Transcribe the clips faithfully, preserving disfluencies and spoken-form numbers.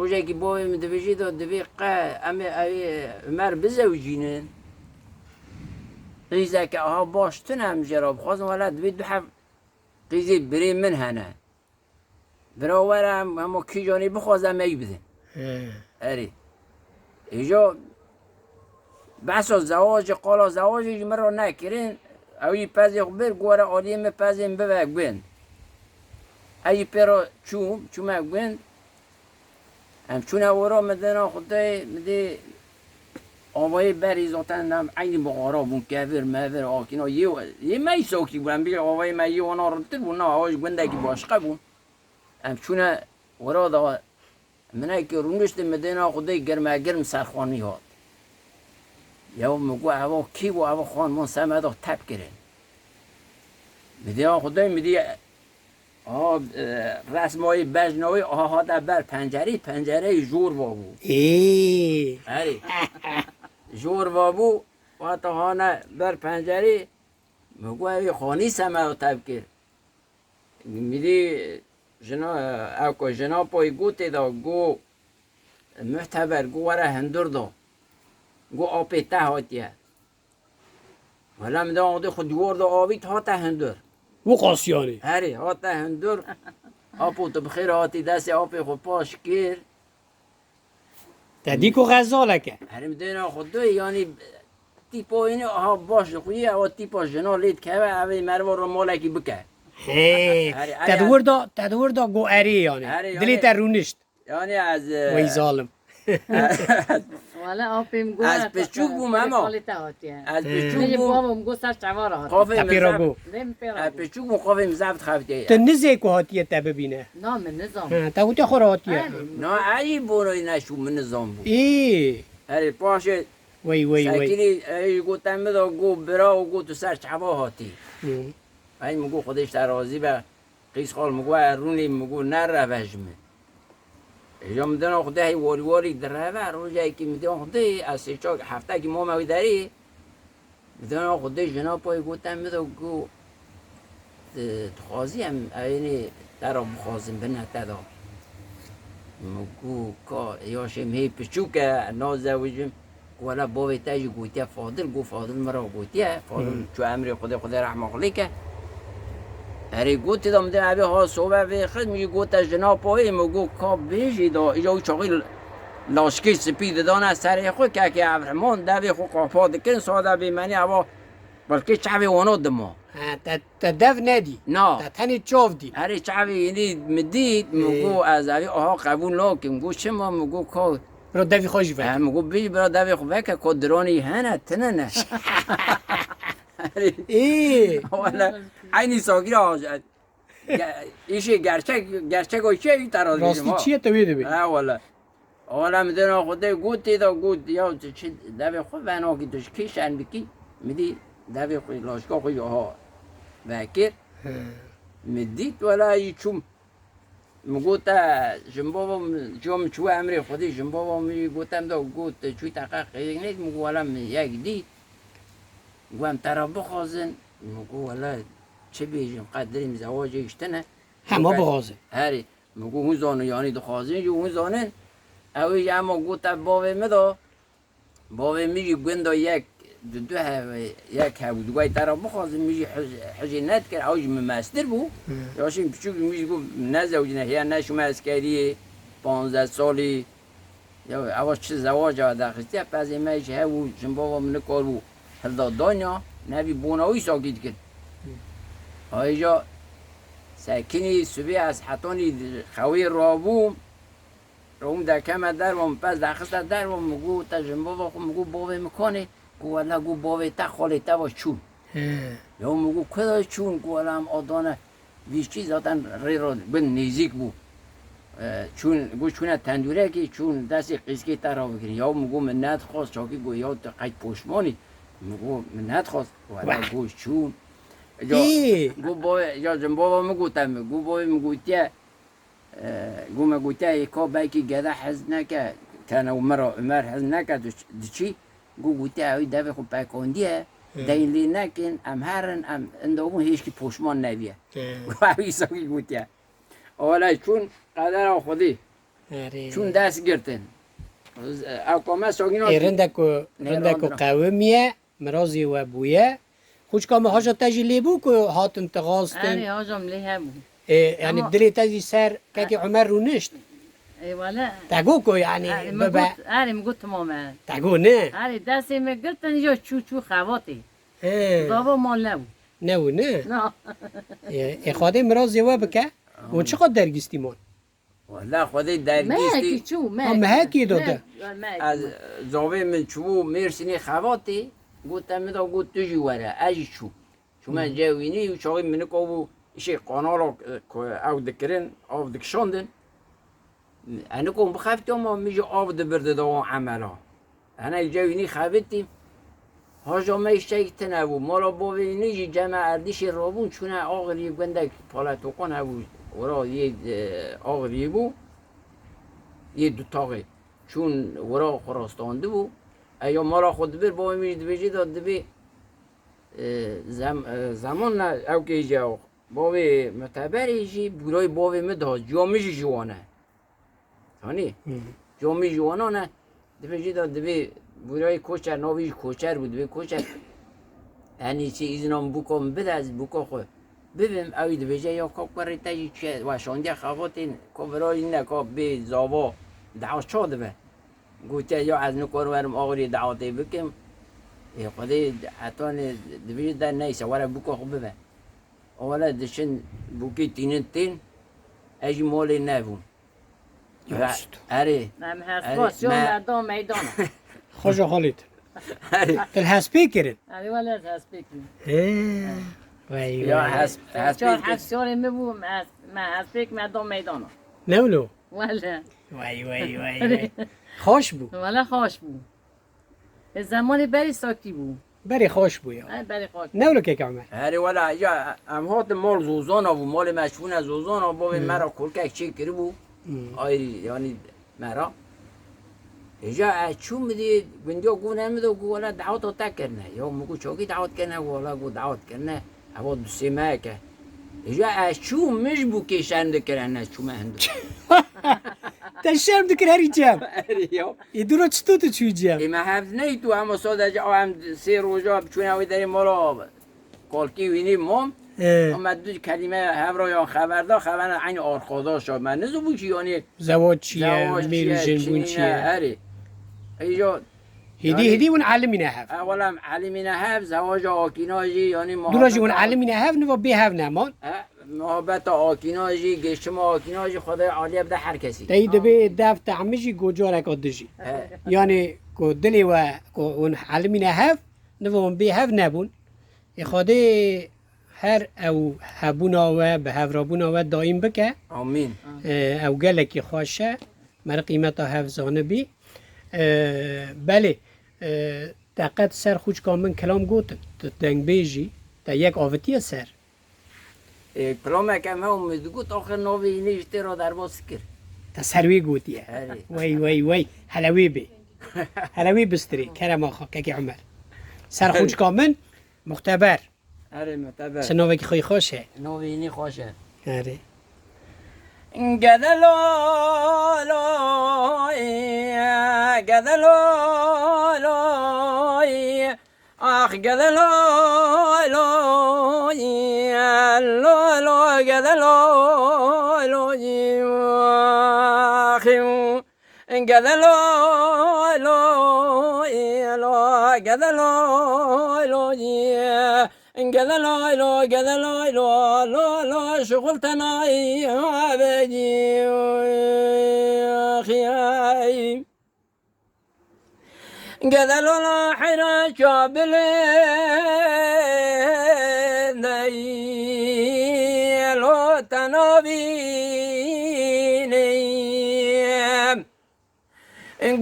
Rojekî bavê min dibêjî da, dibê qe em ê, ew ê Umer bizewicînin. Qîzeke aha baş tune em jê re bixwazin, wele dibê du heb qîzê birê min hene. Bira were em hema kîjanê bixwaze em ey bidin. He. Erê. Îjo behsa zewacê, qala zewacê ji min re nekirin. Ew yî pezê xwe bir, got, were aliyê min pezê min bibe gund. Ey yî pê re çûm, çûme gund. Em çûne wera, min dêna Xwedê, min dê avayê berî zaten em eynî bixara bûn, kevir, mevir, akîna yê, yê me îsokî bûn. Em bê avayê me yê wana rintir bûn, na awa ji gundekî başqe bûn. Em çûne wera da, minekî rûniştin, min dêna Xwedê girmegirm serxwanî hat. Yew min got, eva kî bû, eva xan min semeda tep kirin. Min dêna Xwedê, min dî Aha, e, resma wî bejna wî, aha, hate ber pencerî, pencereyê jor va bû. Ê. Erê. Jor va bû, wata hane ber pencerî, min got, "Evî xanî semeda tep kir." Min dî jina, ew ku jina payî got tê da, got, "Muhteber, got were hundir da." Got, "Apê te hatiye." Wela min de adê xwe dîwar de avît, hate hundir. Û qasiyanê. Herê, hate hundir. Apo, tu bi xêr hatî, destê apê xwe paş kir. Te dî ku xezalek e. Herê, min dêna xwe doyê, yanî tîpa wînî aha baş dixuyê, ewa tîpa jina lê dikeve, ev ê merva re malekî bike. Hê, Herê, te di erê, wir de, te di wir de got erê yanî. Herê, Dilê yanî te rûnişt. Yanî ez, e, Wey zalim. Wele apê min got, ez piçûk bûm, hema. Xalê te hatiye. Ez piçûk bûm. Bavê min got ser çava re hatiye. Qafê min zeft. Lê min pê re got. Ez piçûk bûm, qafê min zeft xeftê. Tu nizê ku hatiye te bibîne? Na, min nizam. Ha, te gotiye xwe re hatiye. Erê. Na, eyî bonoyî neşû, min nizam bû. Ê. Erê, paşê Wey, wey, wey. Sekînî, ey, gote min da, got, bira, û got, tu ser çava hatî. Hı. Ey, min got, Xwedê ji te razî be. Qîz xal, min got, "Ez rûnî," min got, "nereve ji min." Îja min dêna Xwedê hey warî warî direve, rojekî min dêna Xwedê, ez sê çar heftekî mame wî derê. Min dêna Xwedê jina payî gote min da, got, "Tu dixwazî em eynî te re bixwazin, bine te da." Min got, "Ka, yaşê min hê piçûk e, nazewicim." Wela bavê te jî gotiye Fadil, got Fadil min re gotiye. Fadil Hmm. çû emrê Xwedê, Xwedê rehma xwe lê ke. Erê gotê da min dê evê ha sobe vê xist, min jî gote jina payê, min got ka bêjî da, îja wî çaxî laşkê spî didane serê xwe, kekê Evriman devê xwe qapa dikin, sade bêmenî eva belkê çavê wana dima. He, te, te dev nedî. Na. Te tenê çav dî. Herê çavê yînî min dît, min Ê. got ez evê aha qebûl nakim. Got çima, min got ka Bira devî xwe jî veke. Em got, "Bî bira devê xwe veke, ko diranî hene, tine ne." Ê! Wele, eynî sagîra ge-, îşê gerçek, gerçek o çi ye, te razî Rastî bîm, ha. Çi ye, te wê dibê. Ha, wele. Wele, min dêna Xwedê got, tê de got, "Ya, tu çi devê xwe venakî, tu ji kî şen bikî?" Min dî devê xwe, laşka xwe ji ha vekir. He. Min dît, wele, yî çûm. Min got, "Te ji min bava min, ciya min çû emrê Xwedê, ji min bava min jî got, em da got, çûyî te qe qeyek nedî?" Min got, "Wele min yek dît." Got, "Em te re bixwazin." Min got, "Wele çi bêjim, qe dilê min zewacê ji tine." Hema Got, bixwazin. Herê. Min got, "Hûn zanin, yanî dixwazin jî hûn zanin." Ew jî hema got, "Te bavê min da." Bavê min jî gunda yek, di du hev-, yek hebû. Dugay te re bixwazin, min jî hij-, hejê nedikir, ew jî min mestir bû. Hı. Yaşên piçûk min jî got, "Nezewicine, heye neşûme eskeriyê, panzdeh salî." Ya, ewa çi zewaca daxistiye, pezê me jî hebû, jinbava min nikaribû hilda danya, nevî bona wî sakî dikin. Hı. Ayrıca sekinî, sibê ez hetanî xewê rabûm, Rom dekeme derva, min pez daxiste derva, min got, "Te jinbava xwe?" Min got, "Bavê min kanê." Got, "Wele," got, "bavê te, xalê te va çûn." He. Ya min got, "Ku da çûn?" Got, "Wele em adane vî çî zaten rê re bin nêzîk bû." E, çûn, got, "Çûne tendûrekê, çûn destê qîzkê te re bigirin." Ya min got, "Min nedixwast." Çakî got, "Ya tu qey poşman î?" Min got, "Min nedixwast." Wele Weh. Got, "Çûn." Ya, Ê. Got, "Bavê, ya jinbava min gote min." Got, "Bavê min gotiye." E, got, "Me gotiye, ê ka belkî gede hez neke, tene û min re Umer hez neke, tu ç-, diçî?" Got, "Gotiye, ew devê xwe pekandiye, Hı. deyn lê nekin, em herin, em inda bûn, hêşkî poşman nebiye." Hı. Got, "Ew îsakî gotiye." Wele çûn qedera Xwedê. Erê. Çûn dest girtin. Ew kame sagîna Ê, rinde ku, rinde ku nêrandina. Qewimiye, mirazê we bûye. Xwişka min haja te jî lê bû ku hatin te xastin? Erê, haja min lê hebû. Ê, yani Ama dilê te jî ser kekê Umer rûnişt? Ê, wele. Te got ku yani Erê, min bibe. Got, erê, min got tamam e. Te got ne? Erê, destê min girtin, ya çû, çû xebatê. He. Zava mal nebû. Nebû ne? Na. Ê, ê, Xwedê mirazê we bike. Hûn çiqas dergîstî man? Wela Xwedê dergîstî. Mehekî çû, Ha, mehekî. Mehekî do de. Mehekî, mehekî. Ez zavê min çûbû Mêrsînê xebatê, got te min da got tu jî were, ez jî çûm. Çûme Hı. Cewînî û çaxê min nika bû, îşê kanala, e, ku ew dikirin, av dikişandin. Eniko bixeftî ama min jî av dibirdi da wan emela. Hene Cewînî xebitî. Haja me îşteyek tune bû. Mala bavê nî jî cem Erdîşê rabûn çûne Axiriyê gundek paletokan hebû. Wira yê, e, Axiriyê bû. Yê du taxê. Çûn wira xwe rastandibû. Eya mala xwe dibir, bavê min jî dibêjê de dibê, e, zem-, e, zeman ne ew kê jî ew. Bavê Muteberê jî bûrayê bavê min da, ciya min jî ji wan e. Tanî? Hı. Camî ji wanan e. Dibê jî de dibê bûrayê koçer, navê jî koçer bû, dibê koçer. Enî çi îzna min bûka min bide, ez bûka xwe bibim, ew jî dibêje ya ka kurê te jî çi ye, weşandiye xebatên ka virayî ne ka bê zava dawa ça dibe. Gotiye ya ez nikarim werim Axiriyê dawetê bikim. Ê Xwedê hetanê dibêje de neyse were bûka xwe bibe. Wele diçin bûkê tînin tên, ez jî malê nebûm. Rast. Erê. Em Erê, hespas yo me- merdan meydana. Xoca Xalîd. Erê. Til hespê kirin? Erê wele ez hespê kirin. He. Vay, Ya vay. hes-, hespê Çar kir- heft sorê mi bû, me hes-, me hespê kir merdan meydana. Ne wilo? Wele. Vay, vay, vay, vay. Xweş bû. Wele xweş bû. E, zemanê berê sakî bû. Berê xweş bû ya. E, berê xweş bû. Ne wilo kek Omer? Herê wela, ya, em hatin mal Zozana bû, malê me çûne Zozana, bavê Hmm. me ra kurkek çêkiribû. Hmm. Ayrî, yanî me ra. Îja ez çûm dî, gundiya gune min de got, wela daweta te kirine. Ya min got, çakî dawet kirine, wela got, dawet kirine. Eva du sê mehek e. Îja ez çûm, min ji bûkê şerm dikir, ez çûme hindik. Te şerm dikir herî cem. Erê ya. Ê dû ro çito tu çûyî cem? Ê me hev neyt û hema sadece ew em sê roja biçûne wê derê mala kalkî wînî mam. He. Ama du kelîme hev ra ya xeber da, xeber eynî arkadaş a. Me nizûbû ki yanî Zewac çi ye, zewac çi mêr û ye, jin bûn çi çi ye, ye? Erê. Ê ya Hêdî, yanî hêdî hûn elimîne hev. E, wela em elimîne hev, zewaca Akîna jî, yanî Dûra jî hûn muhabbeta elimîne hev, niva bê hev neman. E, muhabbeta Akîna jî, geşima Akîna jî, Xwedê alîye bide her kesî. Teyî dibê dev tehmî jî gocareka dijî. E. Yanî ku dilê we, ku hûn elimîne hev, niva hûn bê hev nebûn. Ê Xwedê her ew hebûna we, bi hevrabûna we daîm bike. Amîn. Ê, ew gelekî xweş e. Me re qîmeta hev zanibî. E, belê, e, te qet ser xûçka min kilam gotin. Tu dengbêj î, te yek avitiye ser. E, kilameke me û min digot, axir navê yînê ji tê re derbas kir. Te ser wê gotiye. Erê. Wey, wey, wey. Hele wê bê. Hele wê bistirê. Kerema xwe, kekê Omer. Ser xûçka min, Muxteber. Erê, Muteber. Çi navekî xwe xweş e. Navê yînî xweş e. Erê. Gede lo lo, gede lo lo, ax gede lo lo, lo lo gede lo lo, ax. Gede lo lo, lo, gede lo lo, gede lo lo, gede lo lo, lo, lo, şuxul tenayî avêjî xiyayî. Gede lo lo, heyra çabilê deyî, lo tenavî neyî.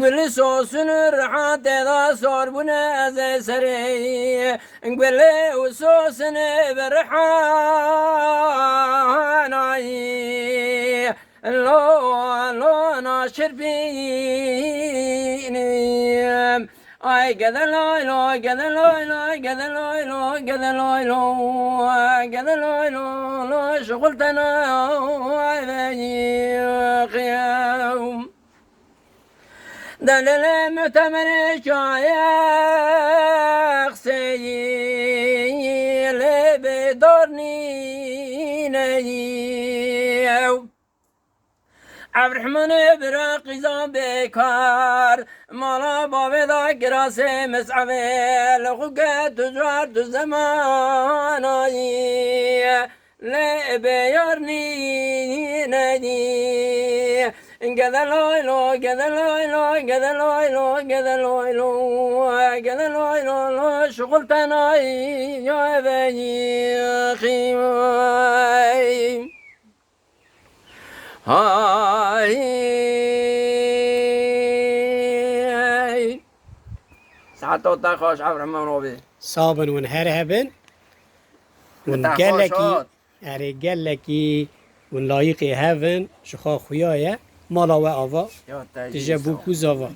Gulê sosin û riha te da sar bûne ez ê serê. Gulê û sosin bi riha nayî. Lo, lo, naşirpînim. Ay gede lay lo, gede lay lo, gede lay lo, gede lay lo, gede lay lo, lo, şuxul tena veyî xiyam. Delele mütemere şaye xseyî lê bê dornî neyî. Evrihmanê bira qîza bêkar, mala bavê da girasê Mes'evê, li xwe ke tu car tu zemanayî, lê bê yar nînedî. Gede lay lo, gede lay lo, gede lay lo, gede lay lo, gede lay lo, lo, şuxul tenayî ya eveyî xîyay. Hay. Saeto te xweş, Evrim Robi. Sabin win her hebin. Win Te gelekî, xweş hat. Erê gelekî win layîqê hevin, ji xwe xuya ye. Mala we ava. Ya te Tije jî bû sağ ol. Kûz ava.